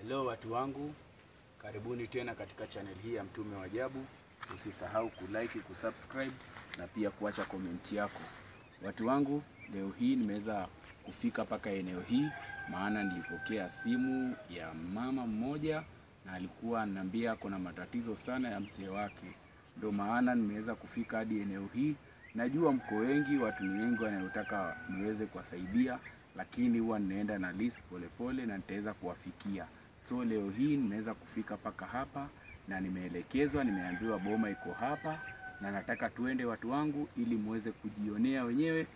Hello watu wangu, karibuni tena katika channel hii ya Mtume wa Ajabu. Usisahau kulike, kusubscribe na pia kuacha comment yako. Watu wangu, leo hii nimeweza kufika paka eneo hii maana nilipokea simu ya mama mmoja na alikuwa ananiambia kuna matatizo sana ya mzee wake. Ndio maana nimeweza kufika hadi eneo hii. Najua mko wengi, watu ni wengi wanayotaka niweze kuwasaidia, lakini huwa ninaenda na list polepole na nitaweza kuwafikia. So leo hii nimeweza kufika paka hapa na nimeelekezwa, nimeambiwa boma iko hapa na nataka tuende watu wangu ili muweze kujionea wenyewe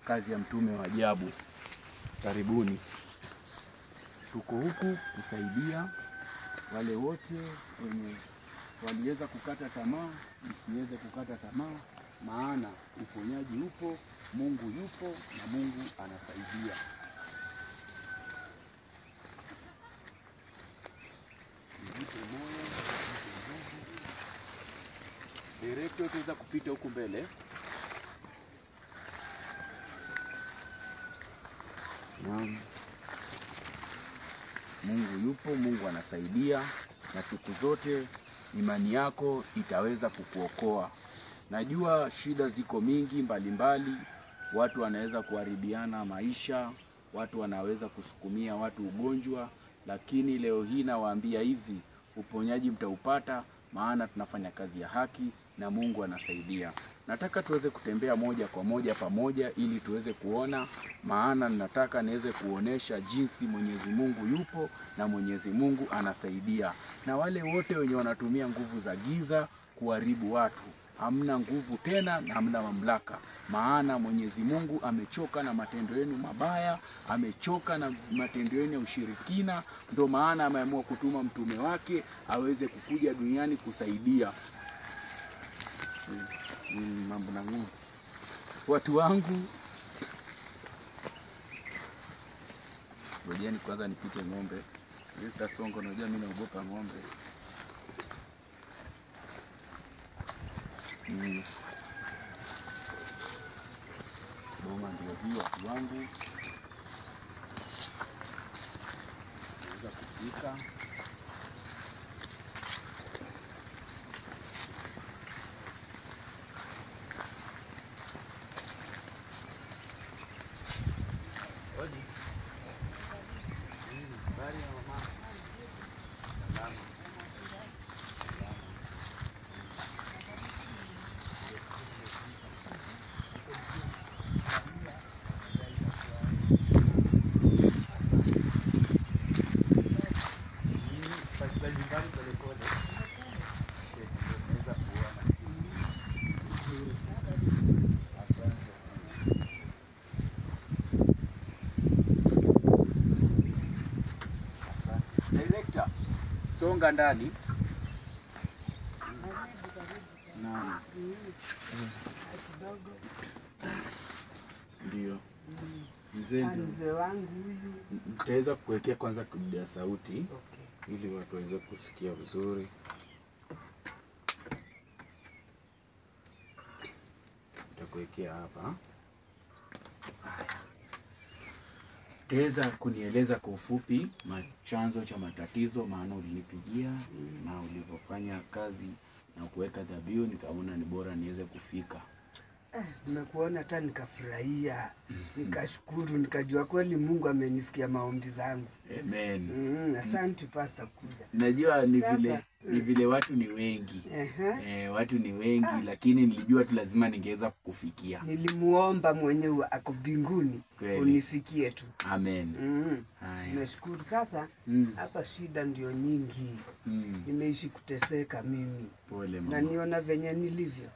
kazi ya Mtume wa Ajabu. Karibuni. Tuko huku kusaidia wale wote wenye waliweza kukata tamaa, msiweze kukata tamaa, maana uponyaji upo, Mungu yupo na Mungu anasaidia. Mjipe moyo, mjipe nguvu. Director tuweza kupita huku mbele. Naam. Mungu yupo, Mungu anasaidia na siku zote imani yako itaweza kukuokoa. Najua shida ziko mingi mbalimbali, watu wanaweza kuharibiana maisha, watu wanaweza kusukumia watu ugonjwa, lakini leo hii nawaambia hivi, uponyaji mtaupata maana tunafanya kazi ya haki na Mungu anasaidia. Nataka tuweze kutembea moja kwa moja pamoja ili tuweze kuona, maana nataka niweze kuonesha jinsi Mwenyezi Mungu yupo na Mwenyezi Mungu anasaidia. Na wale wote wenye wanatumia nguvu za giza kuharibu watu, hamna nguvu tena na hamna mamlaka, maana Mwenyezi Mungu amechoka na matendo yenu mabaya, amechoka na matendo yenu ya ushirikina. Ndio maana ameamua kutuma mtume wake aweze kukuja duniani kusaidia. Mambo na nguvu. Watu wangu, ngojeni kwanza nipite ng'ombe. Nitasonga, unajua mimi naogopa ng'ombe. Boma ndio hiyo watu wangu. Naweza kupika. Odi. Habari ya mama. Salama. Director, songa ndani. Naam. Ndio. Mzee ndio. Mzee wangu huyu. Nitaweza kuwekea kwanza kidude sauti. Okay. Ili watu waweze kusikia vizuri. Nitakuwekea hapa. Haya. Teza kunieleza kwa ufupi chanzo cha matatizo, maana ulinipigia na ulivyofanya kazi na kuweka dhabihu nikaona ni bora niweze kufika. Nimekuona hata nikafurahia, nikashukuru, nikajua kweli Mungu amenisikia maombi zangu. Amen. Asante Pastor kuja. Najua ni vile ni vile watu ni wengi. Watu ni wengi, lakini nilijua tu lazima ningeweza kukufikia. Nilimuomba mwenyewe ako mbinguni unifikie tu. Amen. Haya. Nimeshukuru sasa. Hapa shida ndio nyingi. Nimeishi kuteseka mimi. Pole mama. Na niona venye nilivyo.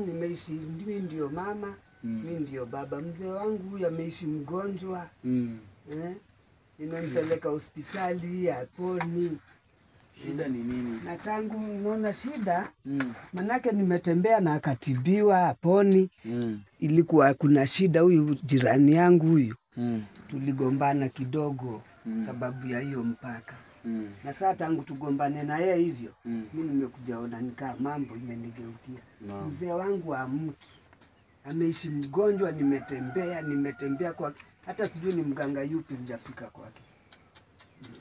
Nimeishi, mimi ndio mama, mimi ndio baba. Mzee wangu huyu ameishi mgonjwa. Nimempeleka hospitali haponi. Shida ni nini? Na tangu naona shida, manake nimetembea na akatibiwa haponi. Ilikuwa kuna shida, huyu jirani yangu huyu. Tuligombana kidogo sababu ya hiyo mpaka. Na sasa tangu tugombane na yeye hivyo, mimi nimekujaona nikaa mambo imenigeukia. Mzee wangu amki. Ameishi mgonjwa, nimetembea kwa hata sijui ni mganga yupi sijafika kwake.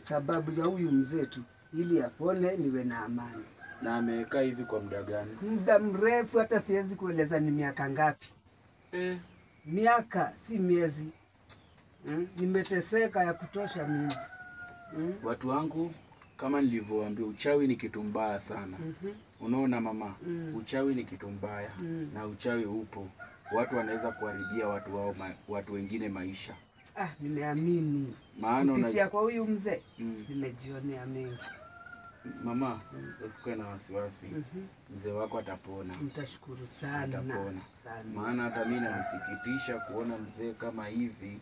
Sababu ya huyu mzee tu, ili apone niwe na amani. Na amekaa hivi kwa muda gani? Muda mrefu, hata siwezi kueleza ni miaka ngapi. Miaka si miezi. Nimeteseka ya kutosha mimi. Watu wangu, kama nilivyowaambia, uchawi ni kitu mbaya sana. Unaona mama, uchawi ni kitu mbaya na uchawi upo. Watu wanaweza kuharibia watu wao watu wengine maisha. Nimeamini. Maana kupitia kwa huyu mzee nimejionea mengi. Mama, usikuwe na wasiwasi. Mzee wako atapona. Nitashukuru sana. Atapona. Sana. Maana hata mimi nanisikitisha kuona mzee kama hivi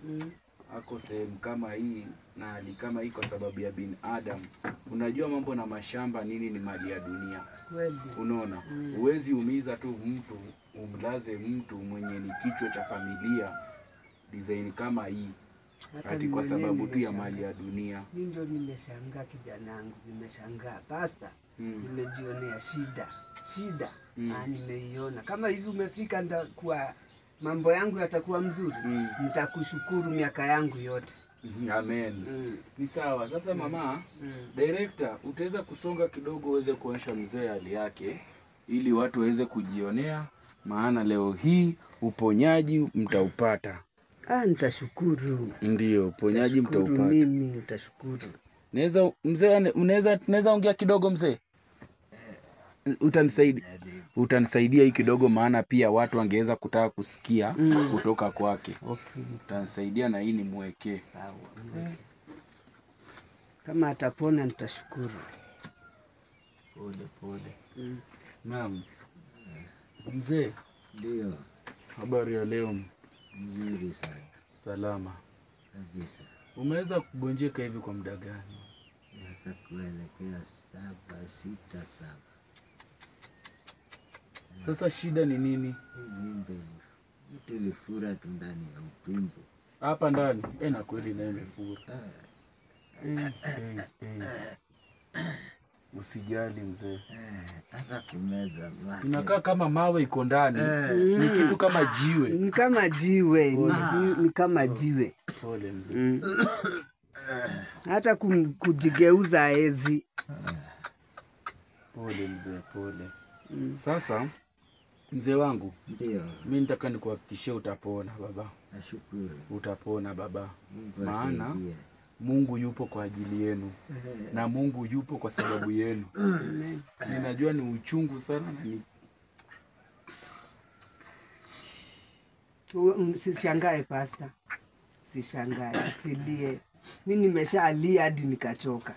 ako sehemu kama hii na hali kama hii kwa sababu ya binadamu. Unajua mambo na mashamba nini ni mali ya dunia. Kweli. Unaona, huwezi umiza tu mtu, umlaze mtu mwenye ni kichwa cha familia design kama hii ati kwa sababu tu ya mali ya dunia. Mimi ndio nimeshangaa kijanangu, nimeshangaa pasta. Nimejionea shida. Shida. Nimeiona. Kama hivi umefika nitakuwa mambo yangu yatakuwa mzuri. Nitakushukuru miaka yangu yote. Amen. Ni sawa. Sasa mama, director, utaweza kusonga kidogo uweze kuonyesha mzee hali yake ili watu waweze kujionea, maana leo hii uponyaji mtaupata. Nitashukuru. Ndio, uponyaji mtaupata. Mimi nitashukuru. Naweza mzee, unaweza ongea kidogo mzee? Utanisaidia hii kidogo, maana pia watu wangeweza kutaka kusikia kutoka kwake. Okay. Utanisaidia na hii nimwekee. Sawa. Kama atapona nitashukuru. Pole pole. Naam. Mzee. Ndio. Habari ya leo? Nzuri sana. Salama. Kabisa. Umeweza kugonjeka hivi kwa muda gani? Miaka kuelekea 7, 6, 7. Sasa shida ni nini? Mtu ilifura tu ndani ya utumbo. Hapa ndani? Na kweli naye imefura. Usijali mzee. Hata kumeza mate. Inakaa kama mawe iko ndani. Ni kitu kama jiwe. Ni kama jiwe. Ni kama jiwe. Pole mzee. Hata kujigeuza haezi. Pole mzee, pole. Sasa mzee wangu, ndio. Mimi nataka nikuhakikishie utapona baba. Nashukuru. Utapona baba. Maana Mungu yupo kwa ajili yenu na Mungu yupo kwa sababu yenu. Ninajua ni uchungu sana na ni Usishangae pastor. Usishangae, usilie. Mimi nimeshalia hadi nikachoka.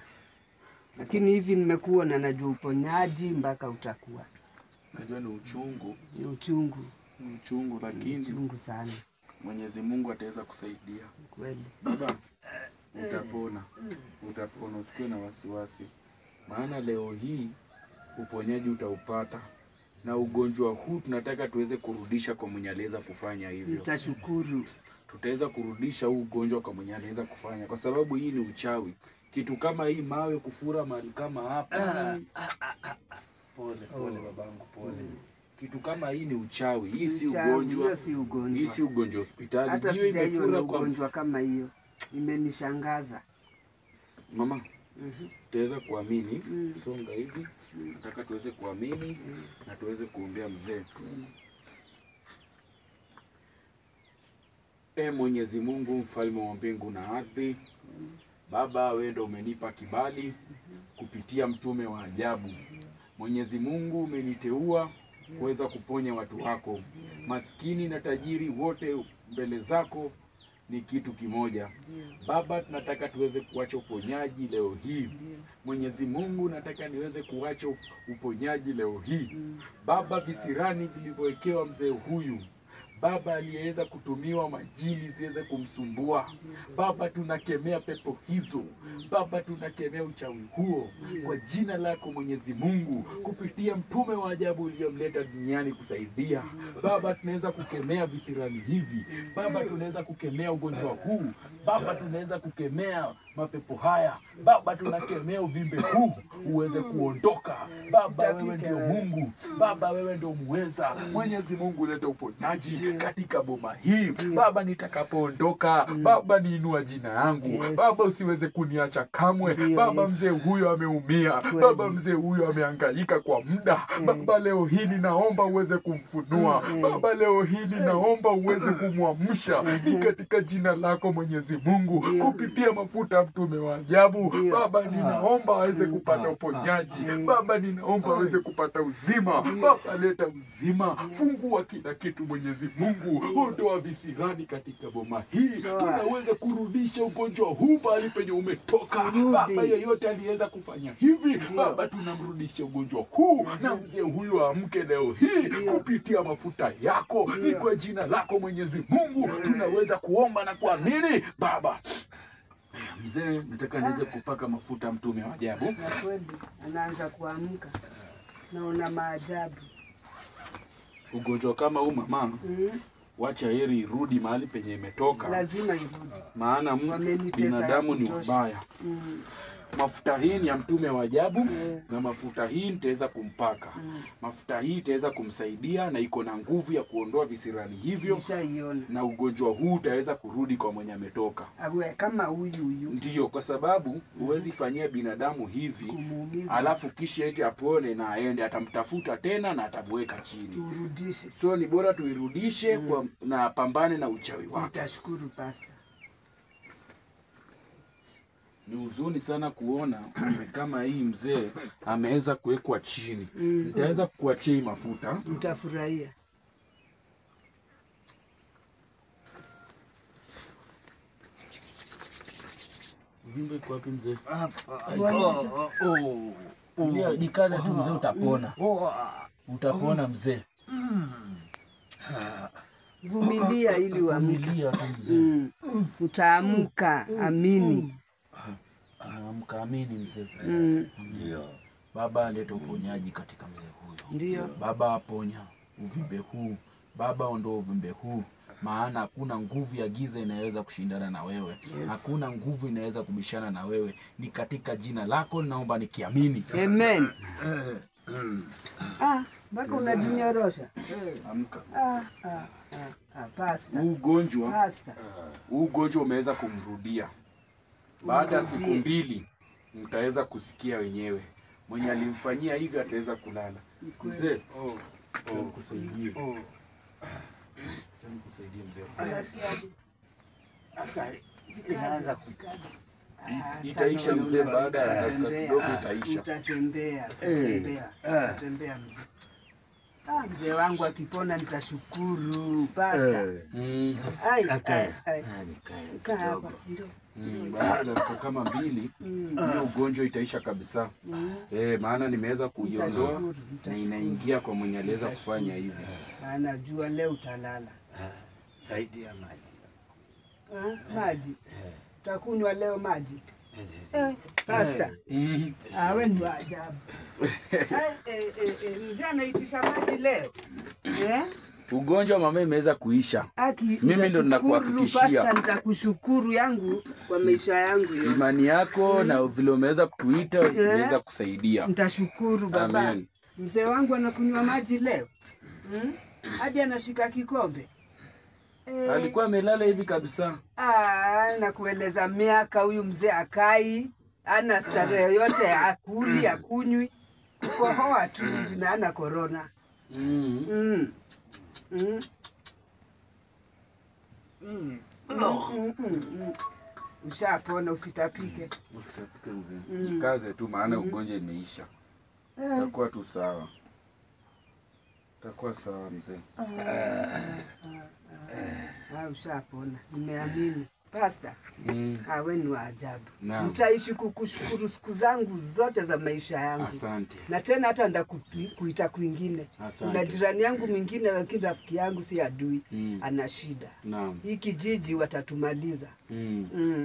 Lakini hivi nimekuona, najua uponyaji mpaka utakuwa. Najua ni uchungu. Ni uchungu. Ni uchungu, lakini uchungu sana. Mwenyezi Mungu ataweza kusaidia. Kweli. Baba, utapona. Utapona, usikuwe na wasiwasi. Maana leo hii uponyaji utaupata. Na ugonjwa huu tunataka tuweze kurudisha kwa mwenye aliweza kufanya hivyo. Nitashukuru. Tutaweza kurudisha huu ugonjwa kwa mwenye aliweza kufanya, kwa sababu hii ni uchawi. Kitu kama hii mawe kufura mahali kama hapa. Pole pole babangu, pole. Kitu kama hii ni uchawi. Hii si ugonjwa. Hii si ugonjwa hospitali. Hata sijaiona ugonjwa kama hiyo. Imenishangaza. Mama, tutaweza kuamini. Songa hivi. Nataka tuweze kuamini na tuweze kuombea mzee. Mwenyezi Mungu, mfalme wa mbingu na ardhi, Baba, wewe ndio umenipa kibali kupitia mtume wa ajabu. Mwenyezi Mungu, umeniteua kuweza kuponya watu wako. Maskini na tajiri wote mbele zako ni kitu kimoja. Baba, tunataka tuweze kuacha uponyaji leo hii. Mwenyezi Mungu, nataka niweze kuacha uponyaji leo hii. Baba, visirani vilivyowekewa mzee huyu, Baba aliyeweza kutumiwa majini ziweze kumsumbua, Baba tunakemea pepo hizo. Baba tunakemea uchawi huo kwa jina lako Mwenyezi Mungu, kupitia mtume wa ajabu uliyomleta duniani kusaidia. Baba tunaweza kukemea visirani hivi. Baba tunaweza kukemea ugonjwa huu. Baba tunaweza kukemea Mapepo haya Baba, tunakemea uvimbe huu uweze kuondoka. Baba, wewe ndio Mungu. Baba, wewe ndio muweza. Mwenyezi Mungu, leta uponyaji katika boma hii. Baba, nitakapoondoka, Baba, niinua jina yangu. Baba, usiweze kuniacha kamwe. Baba, mzee huyo ameumia. Baba, mzee huyo amehangaika kwa muda. Baba, leo hii ninaomba uweze kumfunua. Baba, leo hii ninaomba uweze kumwamsha. Ni katika jina lako Mwenyezi Mungu, kupitia mafuta mtume wa ajabu. Baba, ninaomba aweze kupata uponyaji. Baba, ninaomba aweze kupata uzima. Baba, leta uzima, fungua kila kitu Mwenyezi Mungu, ondoa visirani katika boma hii. Tunaweza kurudisha ugonjwa huu pahali penye umetoka. Baba, yeyote aliweza kufanya hivi, Baba, tunamrudisha ugonjwa huu na mzee huyu amke leo hii kupitia mafuta yako. Ni kwa jina lako Mwenyezi Mungu tunaweza kuomba na kuamini. Baba, mzee, nataka niweze kupaka mafuta mtume wa ajabu. Na kweli anaanza kuamka. Naona maajabu. Ugonjwa kama huu mama, wacha heri irudi mahali penye imetoka. Lazima irudi. Maana binadamu ni wabaya. Mafuta hii ni ya mtume wa ajabu, na mafuta hii nitaweza kumpaka. Mafuta hii itaweza kumsaidia na iko na nguvu ya kuondoa visirani hivyo. Nishaiona. Na ugonjwa huu utaweza kurudi kwa mwenye ametoka. Awe kama huyu huyu. Ndiyo, kwa sababu huwezi fanyia binadamu hivi Kumuumiza. alafu kisha eti apone na aende, atamtafuta tena na atamweka chini. Turudishe. So ni bora tuirudishe kwa, na pambane na uchawi wake. Nitashukuru pastor. Ni huzuni sana kuona kama hii mzee ameweza kuwekwa chini. Nitaweza kukuachia hii mafuta. Nitafurahia. Uvimbe iko wapi mzee? Oh, Ndio, jikaze tu mzee, utapona. Utapona mzee. Vumilia ili uamke. Vumilia tu mzee. Utaamka, amini. Amka, amini mzee. Ndio. Baba, aleta uponyaji katika mzee huyo. Ndio. Baba, aponya uvimbe huu. Baba, ondoa uvimbe huu. Maana hakuna nguvu ya giza inaweza kushindana na wewe. Hakuna nguvu inaweza kubishana na wewe. Ni katika jina lako naomba nikiamini. Amen. Ah, mpaka unajinyorosha. Amka. Pastor. Huu ugonjwa, Pastor. huu ugonjwa umeweza kumrudia. Baada ya siku 2 mtaweza kusikia wenyewe. Mwenye alimfanyia hivi ataweza kulala. Mzee, nikusaidie. Nikusaidie mzee. Unasikiaje? Afari inaanza ku Itaisha mzee, baada ya dakika kidogo itaisha. Utatembea, utatembea, utatembea mzee. Ah, mzee wangu akipona nitashukuru pastor. Ai, ai, ai. Nikae Kaa hapa. kidogo. Njoo. Baada ya dakika kama 2 hiyo ugonjwa itaisha kabisa. Maana nimeweza kuiondoa Nitashukuru, na nitashukuru. inaingia kwa mwenye aliweza kufanya hivi. Anajua leo utalala. Zaidi ya maji. Ah, maji. Utakunywa leo maji. Pastor. Ah, wewe ni wa ajabu. Mzee anaitisha maji leo. Ugonjwa mama imeweza kuisha. Aki, Mimi ndo ninakuhakikishia. Pastor, nitakushukuru yangu kwa maisha yangu yote. Imani yako na vile umeweza kutuita imeweza kusaidia. Nitashukuru baba. Amen. Mzee wangu anakunywa maji leo. Hadi anashika kikombe. Alikuwa amelala hivi kabisa. Ah, nakueleza miaka huyu mzee akai, ana starehe yote, akuli, akunywi. Kukohoa tu hivi na ana corona. Ushapona, usitapike. Usitapike mzee. Jikaze tu maana ugonjwa imeisha. Utakuwa tu sawa. Utakuwa sawa mzee. Ushapona. Nimeamini. Pastor, wewe ni wa ajabu. Nitaishi kukushukuru siku zangu zote za maisha yangu. Asante. Na tena hata ndakuita kwingine. Asante. Kuna jirani yangu mwingine lakini rafiki yangu si adui. Ana shida. Naam. Hii kijiji watatumaliza.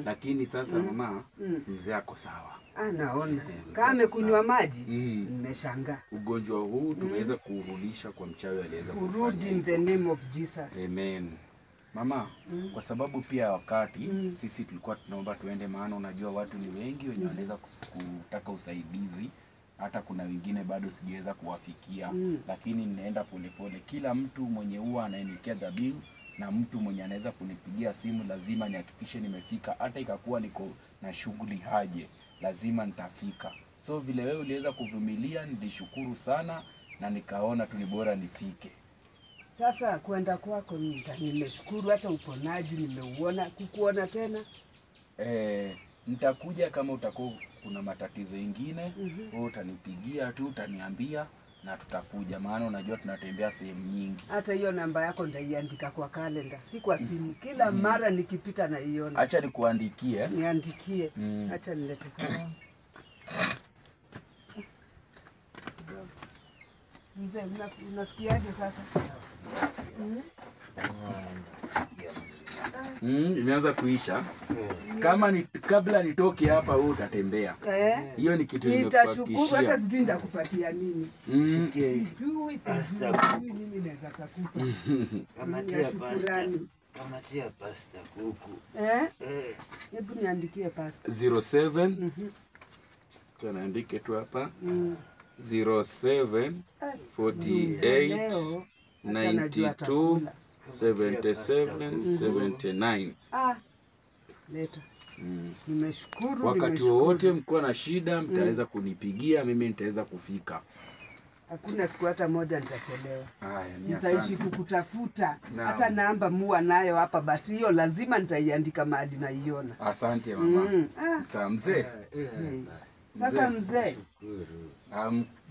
Lakini sasa mama, mzee ako sawa. Anaona. Kama amekunywa maji, nimeshangaa. Ugonjwa huu tumeweza kurudisha kwa mchawi aliweza Urudi kufanya. in the name of Jesus. Amen. Mama, kwa sababu pia wakati sisi tulikuwa tunaomba tuende, maana unajua watu ni wengi wenye wanaweza kutaka usaidizi. Hata kuna wengine bado sijaweza kuwafikia, lakini ninaenda polepole. Kila mtu mwenye huwa anaenikia dhabihu na mtu mwenye anaweza kunipigia simu lazima nihakikishe nimefika, hata ikakuwa niko na shughuli haje, lazima nitafika. So vile wewe uliweza kuvumilia, nilishukuru sana na nikaona tu ni bora nifike. Sasa kwenda kwako nimeshukuru, hata uponaji nimeuona, kukuona tena. Nitakuja kama utakuwa kuna matatizo ingine, wewe utanipigia tu, utaniambia na tutakuja, maana unajua tunatembea sehemu nyingi. Hata hiyo namba yako ndaiandika kwa kalenda, si kwa simu. Kila mara nikipita naiona. Acha nikuandikie. Niandikie. Acha nilete kalamu. Mzee, unasikiaje sasa? Imeanza kuisha. Kama ni kabla nitoke hapa wewe utatembea. Hiyo ni kitu Nitashukuru, nimekuhakikishia. hata sijui nitakupatia nini. Sijui nini naweza kukupa. Kamatia pasta. Kamatia pasta kuku. Hebu niandikie pasta. 07. Tunaandike tu hapa. 07 48 92 77 79. Leta. Nimeshukuru. Wakati wowote mkiwa na shida mtaweza kunipigia, mimi nitaweza kufika. Hakuna siku hata moja nitachelewa. Haya, ni Nitaishi asante. kukutafuta. Hata namba mua nayo hapa, but hiyo lazima nitaiandika mahali naiona. Asante mama. Sasa mzee. Sasa mzee.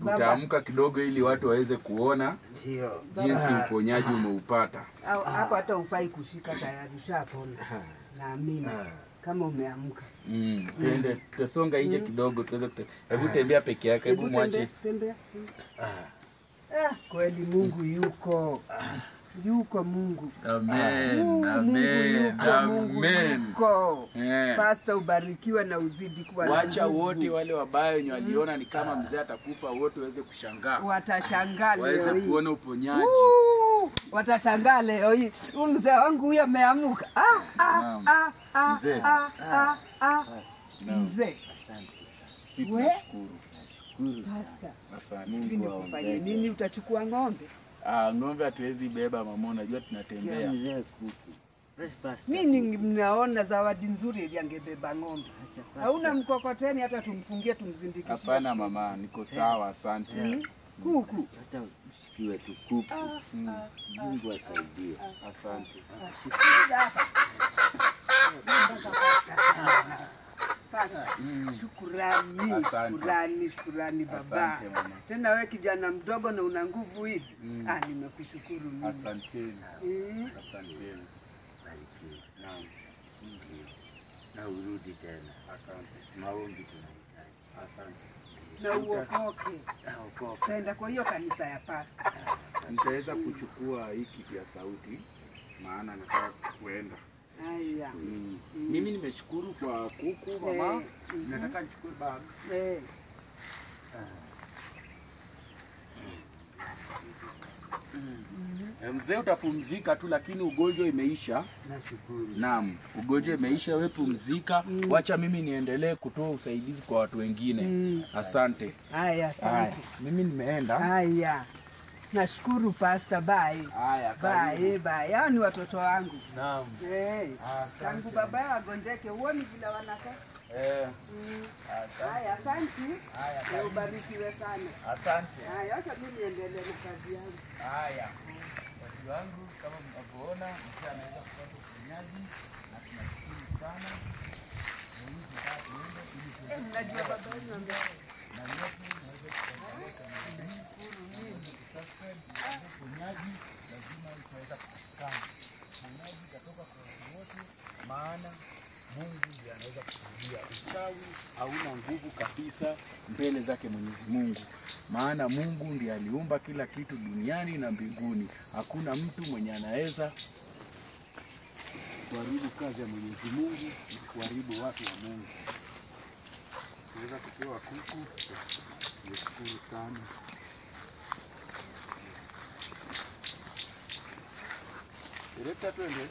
Utaamka kidogo ili watu waweze kuona jinsi uponyaji umeupata. Hapo hata ufai kushika, tayari ushapona. Naamini kama umeamka. Twende tutasonga nje kidogo tuweze. Hebu tembea peke yako, hebu mwache. Tembea. Kweli Mungu yuko. Yuko Mungu. Amen. Amen. Amen. Yuko. Pastor, ubarikiwe na uzidi kuwa. Wacha wote wale wabaya wenye waliona ni kama mzee atakufa wote waweze kushangaa. Watashangaa leo hii. Waweze kuona uponyaji. Watashangaa leo hii. Mzee wangu huyu ameamka. Mzee. Mzee. Pastor. Mungu awabariki. Nini utachukua ng'ombe? Ng'ombe hatuwezi beba mama, unajua tunatembea. Mimi ninaona zawadi nzuri ili angebeba ng'ombe. Hauna mkokoteni hata tumfungie tumzindikishie. Hapana mama, niko sawa, asante. Kuku. Acha ushikiwe tu kuku. Mungu asaidie. Asante. Shukurani, shukurani, shukurani baba. Tena wewe kijana mdogo na una nguvu hivi. Nimekushukuru mimi. Asanteni. Asanteni. Barikiwe. Naam. Na urudi tena. Asante. Maombi tunahitaji. Asante. Na uokoke. Uokoke. Tenda kwa hiyo kanisa ya pastor. Nitaweza kuchukua hiki kia sauti maana nataka kuenda. Haya. Mimi nimeshukuru kwa kuku mama. Nataka nichukue bag. Mzee utapumzika tu, lakini ugonjwa imeisha. Nashukuru. Naam, ugonjwa imeisha, wewe pumzika. Wacha mimi niendelee kutoa usaidizi kwa watu wengine. Asante. Haya, asante. Mimi nimeenda. Haya. Nashukuru Pastor, bye. Haya, bye, bye. Hao ni watoto wangu. Naam. Tangu baba yao agonjeke, huoni vile wanakaa? Haya, asante. Haya, ubarikiwe sana. Asante. Haya, acha mimi niendelee na kazi yangu. Haya. Watu wangu kama mnavyoona, mzee anaweza kupata uponyaji na tunashukuru sana. Mnajua baba yenu ambaye uponyaji lazima itaweza kupatikana. Uponyaji utatoka kwa watu wote, maana Mungu ndiye anaweza kusaidia. Uchawi hauna nguvu kabisa mbele zake Mwenyezi Mungu. Maana Mungu ndiye aliumba kila kitu duniani na mbinguni. Hakuna mtu mwenye anaweza kuharibu kazi ya Mwenyezi Mungu na kuharibu watu wa Mungu. Tunaweza kupewa kuku. Nashukuru sana. Direkta twende.